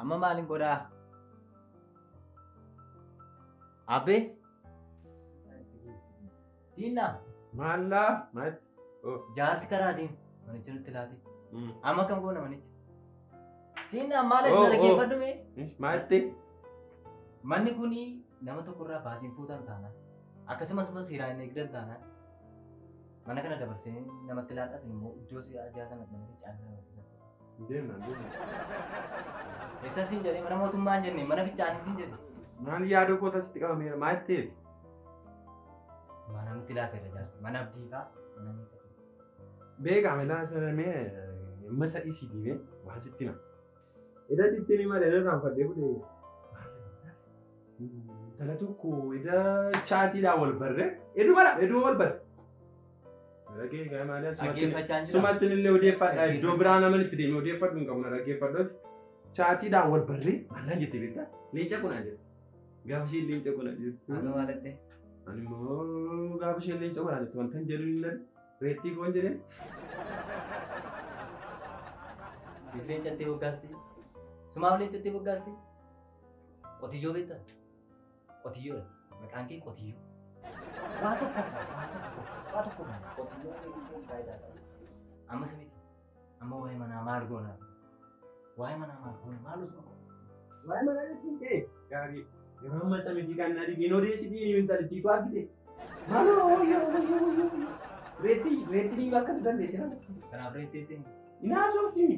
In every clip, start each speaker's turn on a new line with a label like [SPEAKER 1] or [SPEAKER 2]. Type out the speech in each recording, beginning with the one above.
[SPEAKER 1] Amma maaliin godhaa? Abbee? Siinaa?
[SPEAKER 2] Maallaa? Maal?
[SPEAKER 1] Jaarsi karaa deemu manicha nutti laate. Amma kam goona manicha? Siinaa maal as dhaggeeffadhu mee?
[SPEAKER 2] Maalitti?
[SPEAKER 1] Manni kuni nama tokkorraa baasiin fuutan taanaan akkasumas immoo seeraan hin eegdan taanaan mana kana dabarsee namatti laadhas immoo iddoo ajaa sana mana fincaanii namatti laata.
[SPEAKER 2] Deemna deemna.
[SPEAKER 1] Eessa siin jedhee mana mootummaa hin jenne mana fincaanii siin jedhe.
[SPEAKER 2] Maal yaada koo tasitti qabameera maal ta'eeti?
[SPEAKER 1] Mana nutti laateera jaarsi mana abdii fa'aa mana miidhagaa.
[SPEAKER 2] Beekaa melaa sana mee amma sadii si diimee waan sitti hima. Eda sitti hima malee irraan fadhee fuudhee. Intala tokko eda chaatiidhaan wal barree eduu bara eduu wal barre. Sumatti illee odeeffadha iddoo biraa nama itti deemee odeeffadhu hin qabu na dhaggeeffadhooti. Chaatiidhaan wal barree maal jettee beektaa? Leenca kunaa jette. Gaafa isheen leenca kunaa jettu. Ani immoo gaafa isheen leenca kunaa jettu wanta hin jedhu hin dhabe. Reettii koon jedhee.
[SPEAKER 1] Siif leencatti boggaasti. Sumaaf leencatti boggaasti. Qotiyyoo beektaa? Qotiyyoodha. Maqaan kee qotiyyoo. Waa tokko waa tokko waa tokko qotiyyoo faayidaa qaba. Amma samiiti. Amma waa'ee manaa maal goona? Waa'ee manaa maal goona? Maal osoo
[SPEAKER 2] Waa'ee manaa jechuun kee gaarii. Yeroo amma samiitii kan na dhibeen odeessitii intalittiitu argite. Maaloo wayyoo wayyoo wayyoo. Reettii reettii dhiibaa akkas dandeesse nama.
[SPEAKER 1] Kanaaf reettii ittiin.
[SPEAKER 2] Inaa sooftii.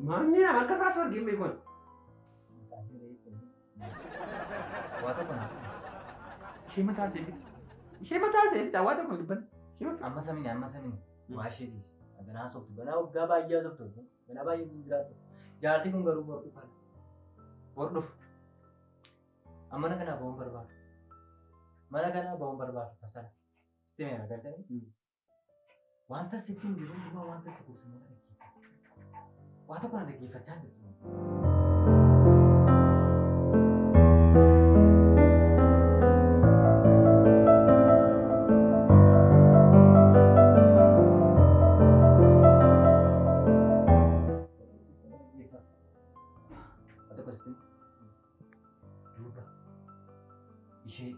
[SPEAKER 2] Maanni nama akkas haasoo argin beekon.
[SPEAKER 1] Waa tokko naa soofti.
[SPEAKER 2] Ishee mataa ishee fita. Ishee mataa ishee fita waa tokko dubban.
[SPEAKER 1] Amma samini amma samini waa ishee dhiisi. Ganaa sooftu ganaa waggaa baay'ee sooftu ganaa baay'ee hin jiraattu. Jaarsi kun garuu bor dhufa. Bor dhufa. Amma mana kanaa ba'uun barbaadu. Mana kanaa ba'uun barbaadu tasala. Sitti meera galtanii? Wanta sitti hin jiru hundumaa wanta si gorsu mana dhaggeeffatu. Waa tokko na dhaggeeffachaa hin jirtu. Waa tokko sitti duuba ishee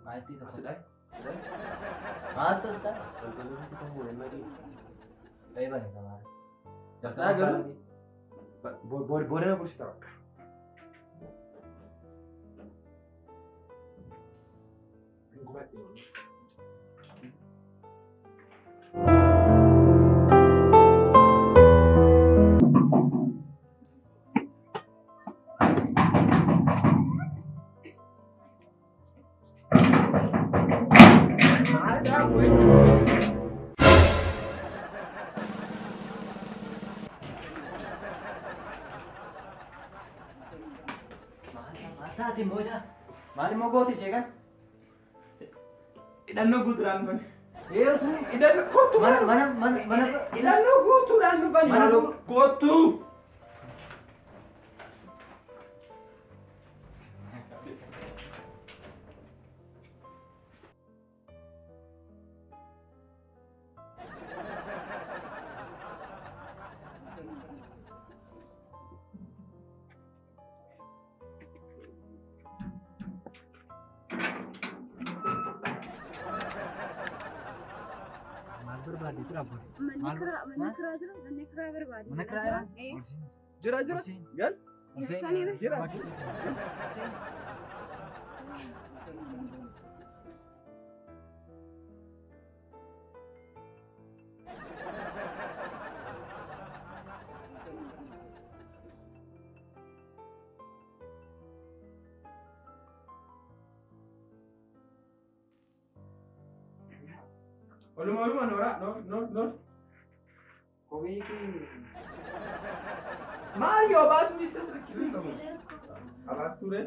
[SPEAKER 1] maalitti tokko.
[SPEAKER 2] Asidhaa.
[SPEAKER 1] Maaltu as ta'a? Ta'ee bane kamaara.
[SPEAKER 2] Asxaa garuu boodana kursita bakka.
[SPEAKER 1] Maal taate moodaa? Maal immoo goote ishee kana?
[SPEAKER 2] Hidhannoo guutuudhaan dhufan.
[SPEAKER 1] Eeyotu
[SPEAKER 2] Hidhannoo kootu
[SPEAKER 1] mana mana mana mana
[SPEAKER 2] Hidhannoo guutuudhaan dhufan.
[SPEAKER 1] Mana
[SPEAKER 2] Kootu.
[SPEAKER 1] Maal barbaadde tura abbaa?
[SPEAKER 3] Manni kiraa jira, manni kiraa barbaade.
[SPEAKER 1] Mana kiraa jira?
[SPEAKER 2] Jira jira. Gal. Jira. Oluma oluma noora noor noor noor.
[SPEAKER 1] Kophee kee
[SPEAKER 2] Maal yoo baasuu dhiistes rakkina hin qabu. Abaas ture.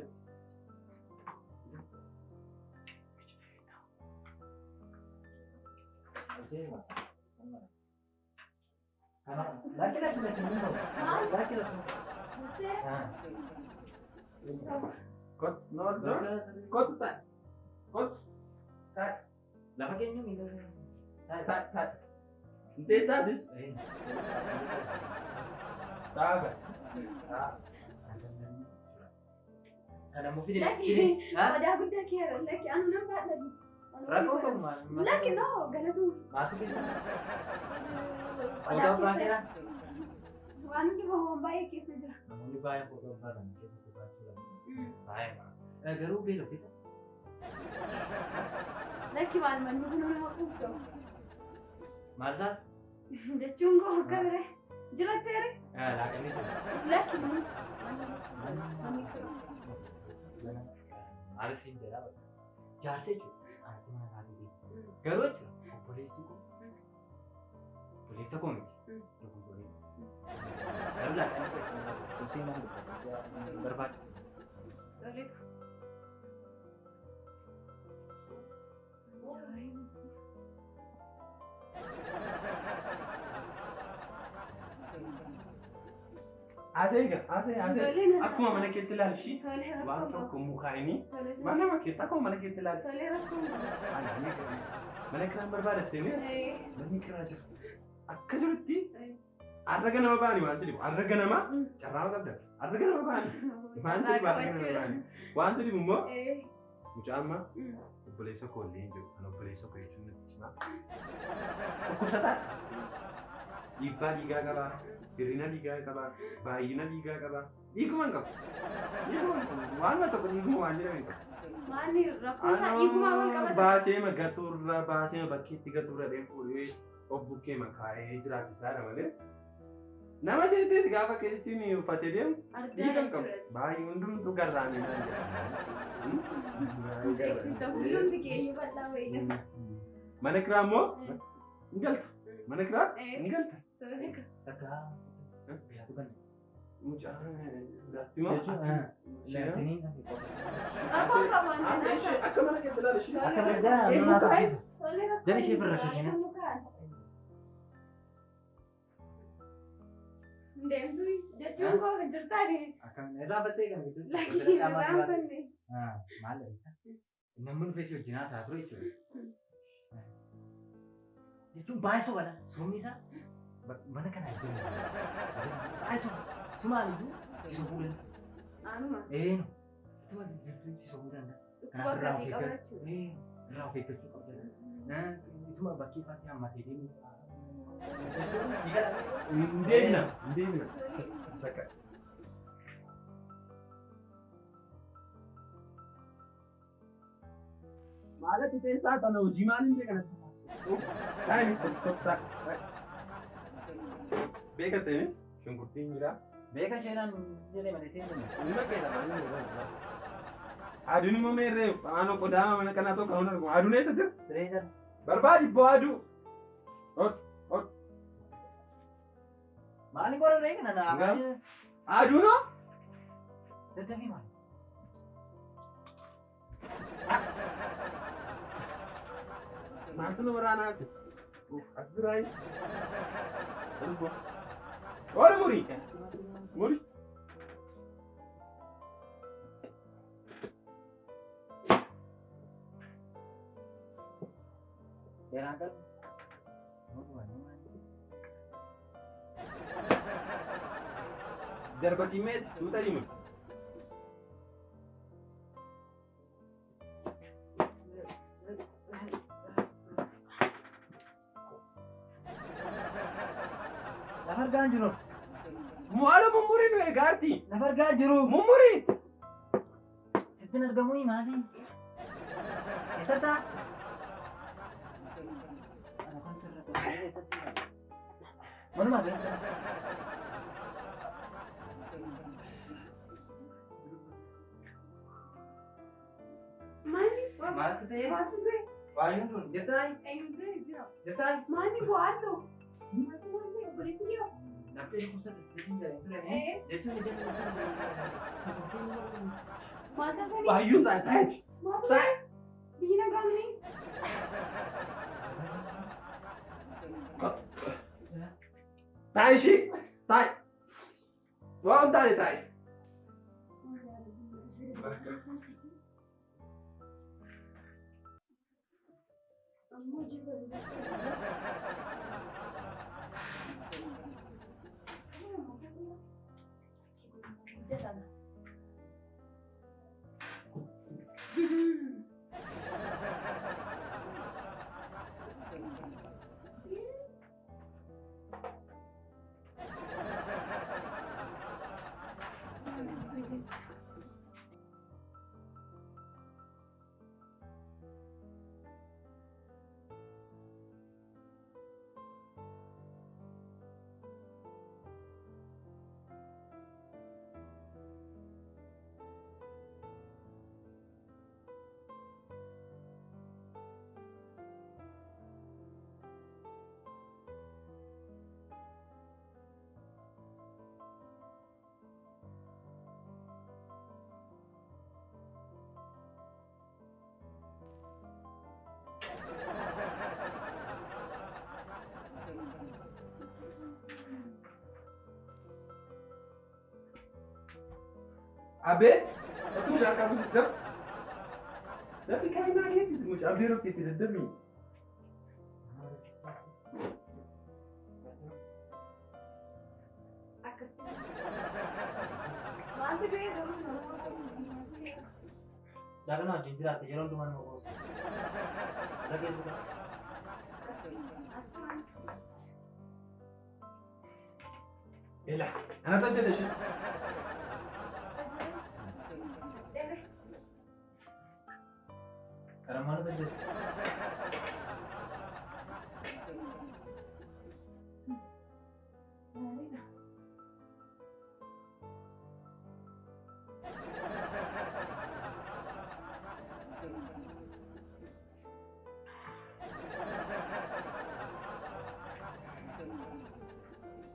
[SPEAKER 1] Lakki lakki lakki hin qabu. Lakki lakki.
[SPEAKER 2] Kot noor noor. Kootu taa'e. Kootu. Taa'e.
[SPEAKER 1] Lafa keenyu miila.
[SPEAKER 2] Taa'e taa'e. Inteessaatis? Taaga.
[SPEAKER 1] Kanammoo fide.
[SPEAKER 3] Lakki qodaa guddaa keera. Lakki anu nan baadhadhu.
[SPEAKER 1] Rakkoo qabu maal?
[SPEAKER 3] Lakki noo galatu.
[SPEAKER 1] Maaltu keessa? Qodaa abbaa keera?
[SPEAKER 3] Waan hundumaa waan baay'ee keessa jira.
[SPEAKER 1] Namoonni baay'een qodaa abbaa isaanii keessatti baachuu danda'u. Baay'ee garuu beelofte.
[SPEAKER 3] Lakki maal manni kun nama quubsu.
[SPEAKER 1] Maal isaa?
[SPEAKER 3] Jechuun koo akka bire. Jiratteere?
[SPEAKER 1] Laaqanii jira.
[SPEAKER 3] Lakki manni. Manni kiraa.
[SPEAKER 1] Maal siin jedhaa bakka. Jaarsa jechuudha. Anatti mana taatee beeku. Garuu jechuudha obboleessi koo obboleessa koo miti. Dogoggoree. Garuu laaqanii keessa nama kuusee nama dubbatu barbaachisu.
[SPEAKER 3] Tole.
[SPEAKER 2] Asee egaa asee asee akkuma mana keetti ilaali ishii waan tokko mukaa'inii mana keetti akkuma mana keetti ilaali. Mana kiraan barbaadattee manni kiraa jira. Akka jirutti arraga nama ba'anii waan si dhibu arraga nama carraa qabdati arraga nama ba'anii waan si dhibu arraga nama ba'anii waan si dhibu immoo mucaa amma obboleessa koo illee hin jiru kan obboleessa koo jechuun natti cimaa dhukkubsataa dhiibbaa dhiigaa qabaa. Hir'ina dhiigaa qaba, baay'ina dhiigaa qaba, dhiiguma hin qabu. Dhiiguma hin qabu. Waanuma tokko dhiiguma waan jedhame hin qabu.
[SPEAKER 3] Maanni rakkoo isaa dhiigumaa wal qabata.
[SPEAKER 2] Baasee gatuurra, baasee bakkeetti gatuurra dhee fuudhee of bukkee makaa'ee jiraachisaadha malee. Nama seeteeti gaafa keessattiin uffatee deemu dhiiga hin qabu. Baay'ee hundumtuu garraamii naan jedhama.
[SPEAKER 3] Beeksisa hundumti keeyyuu bal'aa wayii.
[SPEAKER 2] Mana kiraa immoo hin galta. Mana kiraa hin galta.
[SPEAKER 1] Takka
[SPEAKER 2] Mucaa gaazexii
[SPEAKER 3] Rakkoo qabu
[SPEAKER 2] akka mana keetti ilaali ishee.
[SPEAKER 1] Akka mana nama haasofsiisa. Jara ishee birra kenna.
[SPEAKER 3] Deemtuu jechuun koo jirtaani.
[SPEAKER 1] Akka irraa kan gidduu.
[SPEAKER 3] Lakki irraanfanne.
[SPEAKER 1] Maal dha? Namni dhufee si wajjin haasaa ture jechuudha. Jechuun baay'ee sobadha. Sobni isaa mana kana iddoo baay'ee soba. Sumaan iyyuu si sobuu danda'a.
[SPEAKER 3] Anuma.
[SPEAKER 1] Eenu. Ituma jirtu si sobuu danda'a.
[SPEAKER 3] Dhukkuba akkasii qaba jechuudha.
[SPEAKER 1] Irraa of eeggachuu qabda. Ituma bakkee faasii hammatee deemu.
[SPEAKER 2] Hin deemna. Hin deemna. Bakka. Maalatti teessaa tana hojii maaliin beekanatti? Taa'imi tokko taa'e. Beeka ta'e shunkurtiin jira.
[SPEAKER 1] Beeka isheenaan jedhee malee seenuu.
[SPEAKER 2] Dhimma keessa maaliin jira? Aduun immoo meerree aanoo qodaa mana kanaa tokko kan argamu. Aduun eessa jira?
[SPEAKER 1] Siree jira.
[SPEAKER 2] Barbaadi ibboo aduu. Ot ot.
[SPEAKER 1] Maali qorarree kana naa?
[SPEAKER 2] Aduunoo?
[SPEAKER 1] Daddafii maali?
[SPEAKER 2] Maaltu nama raanaa asi? As jiraayi. Ol muri. Muri.
[SPEAKER 1] Seeraan qabu.
[SPEAKER 2] Darbatii meeti tuuta dhima.
[SPEAKER 1] Lafa argaa hin jiru.
[SPEAKER 2] Maala mummurii nu eegaarti.
[SPEAKER 1] Lafa argaa hin jiru.
[SPEAKER 2] Mummurii.
[SPEAKER 1] Sittin argamuu maali? Eessattaa? Manumaa keessa.
[SPEAKER 3] Maali?
[SPEAKER 1] Maaltu ta'e?
[SPEAKER 3] Maaltu ta'e?
[SPEAKER 1] Baay'een tun jirtaa?
[SPEAKER 3] Eenyu ta'e jira?
[SPEAKER 1] Jirtaa?
[SPEAKER 3] Maali bu'aatu? Maaltu maal ta'e obboleessi kee?
[SPEAKER 1] Laphee dhukkubsate sibiisiin jedhanii turanii jechuun ija
[SPEAKER 3] Maal taatanii?
[SPEAKER 2] Baay'uun taa'e taa'e.
[SPEAKER 3] Maaltu ta'e? Biyyi nagaa mini?
[SPEAKER 2] Taa'e ishii taa'e. Waan taane taa'e.
[SPEAKER 3] Ammoo jiru. Hojjetama.
[SPEAKER 2] Abee, otuu mucaa qabu daf. Dafi kainaa keetti mucaa abdii rofteetti daddabni.
[SPEAKER 3] Maaltu du'ee garuu nama
[SPEAKER 1] Jaalala wajjin jiraatte yeroo hundumaa nama boossa. Dhageessu qaba.
[SPEAKER 2] Ela, anatu hojjeta ishee.
[SPEAKER 1] Karammaan hojjeta.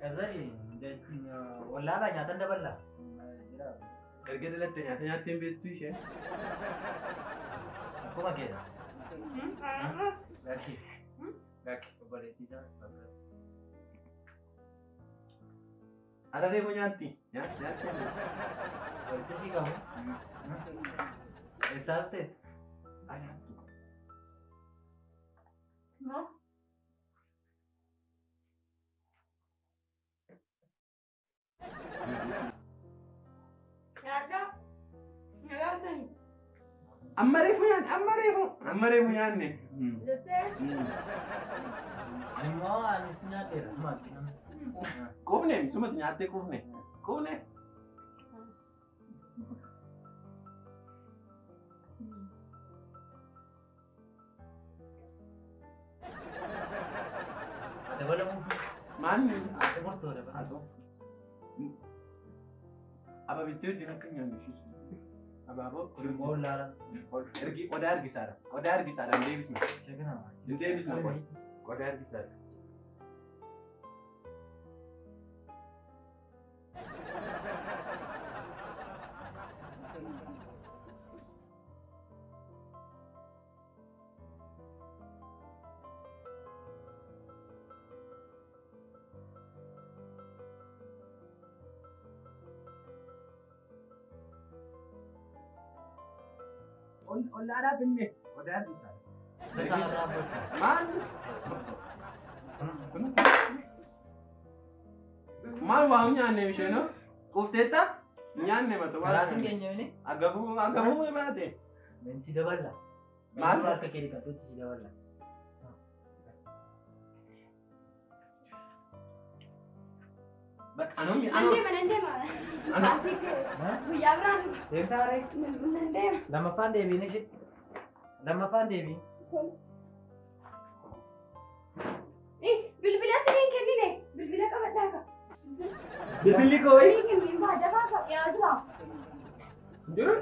[SPEAKER 1] Kazari wallaalaa nyaatan daballaa.
[SPEAKER 2] Erga dhalatte nyaata nyaattee hin beektu ishee.
[SPEAKER 1] Akkuma keedha. Lakki. Lakki obboleettii isaas fakkaata.
[SPEAKER 2] Ara reefu nyaatti. Nyaatti nyaatti.
[SPEAKER 1] Walitti sii qabu. Eessaa dhuftees?
[SPEAKER 2] Nyaattu.
[SPEAKER 3] Maal? Nyaadhaa. Nyaatani.
[SPEAKER 2] Amma reefu nyaanne amma reefu amma reefu nyaanne.
[SPEAKER 3] Jettee.
[SPEAKER 1] Ani immoo anis nyaadheera. Maal?
[SPEAKER 2] Quufne sumatti nyaattee quufne. Quufne.
[SPEAKER 1] Dabalamuu.
[SPEAKER 2] Maanni?
[SPEAKER 1] Ati murtoo dabalamuu.
[SPEAKER 2] Abaabittii wajjin akka nyaannu ishiisu. Abaaboo.
[SPEAKER 1] Kun immoo wallaalaa.
[SPEAKER 2] Ergi qodaa ergisaadha. Qodaa ergisaadha hin deebisna. Hin deebisna qodaa ergisaadha. Ollaadhaa finne qodaa ergisaadha. Maal? Maal waa nyaanne isheenoo? Quufteetta? Nyaanne mata waan.
[SPEAKER 1] Garaa sin keenya mini?
[SPEAKER 2] Agabuu agabuu baate.
[SPEAKER 1] Si daballa.
[SPEAKER 2] Maal?
[SPEAKER 1] Harka kee dhiqadhuutti si daballa.
[SPEAKER 2] Bakka anoo
[SPEAKER 3] Nan deema nan deema. Guyyaa biraan
[SPEAKER 1] Deemtaa ree?
[SPEAKER 3] nan deema.
[SPEAKER 1] Lammaffaan deebiin ishee. Lammaffaan deebiin.
[SPEAKER 3] Bilbila siniin kennine bilbila qabadhaa ka.
[SPEAKER 2] Bilbilli koo wayi?
[SPEAKER 3] Siniin kennin baadafaa ka dhiyaa jira.
[SPEAKER 2] Jiru?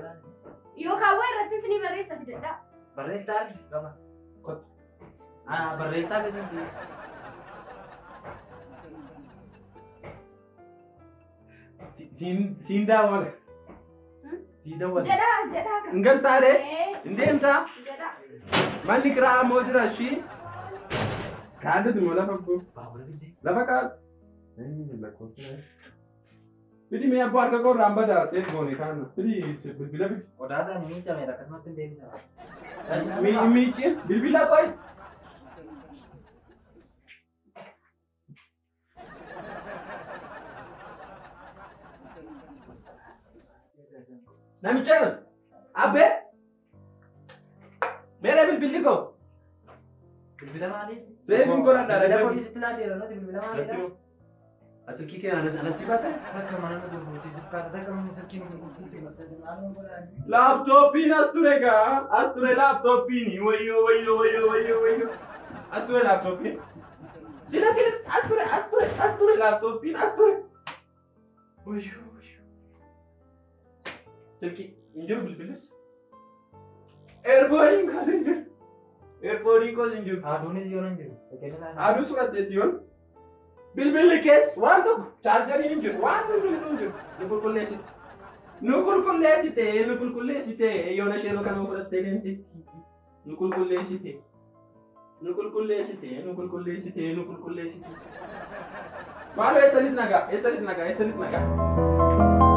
[SPEAKER 3] Yookaan waa irratti sinii barreessa fidadhaa.
[SPEAKER 1] Barreessaa argi qaba. Kottu. Barreessaa gadi hin
[SPEAKER 2] Siin daawwala. Sii daawwala.
[SPEAKER 3] Jedhaa jedhaa ka.
[SPEAKER 2] Hin galtaaree? Hin deemtaa?
[SPEAKER 3] Jedhaa.
[SPEAKER 2] Manni kiraa ammoo jira ishii. Kaadhatu moo lafa koo?
[SPEAKER 1] Baabura bidde.
[SPEAKER 2] Lafa kaadhu. Lakkoofsa. Fidi mee abbaa harka koo irraan badaa seef goone kaana. Fidi bilbila fidi.
[SPEAKER 1] Qodaa isaanii miicameera akkasumatti hin deebisan.
[SPEAKER 2] Miicin bilbila qoy. Namicha kana. Abbee. Meera bilbilli koo.
[SPEAKER 1] Bilbila maaliif?
[SPEAKER 2] Seefiin godhadhaa.
[SPEAKER 1] Bilbila koo sitti laateera nati bilbila maaliidha?
[SPEAKER 2] Asilkii kee anas si baata?
[SPEAKER 1] Takka mana nu gurgursiisuuf kaata takka mana silkii nu gurgursiisuuf kaata maal nu godhaa?
[SPEAKER 2] Laaptooppiin as ture gaa. As ture laaptooppiin. Wayyoo wayyoo wayyoo wayyoo wayyoo. As ture laaptooppiin. Sila sila as ture as ture as ture laaptooppiin as ture. Wayyoo wayyoo. Silkii hin jiru bilbilis. Eerpoodiin koos hin jiru. Eerpoodiin koos hin jiru.
[SPEAKER 1] Aduunis yoo nan jiru. Fakkeenya
[SPEAKER 2] Aduu suratteetti yoon. Bilbilli kees waan tokko chaarjariin hin jiru waan tokko hin jiru. Nu qulqulleessite. Nu qulqulleessite nu qulqulleessite yoona isheen kana fudhattee deemte. Nu qulqulleessite. Nu qulqulleessite nu qulqulleessite nu qulqulleessite. Maaloo eessanitti nagaa eessanitti nagaa eessanitti nagaa.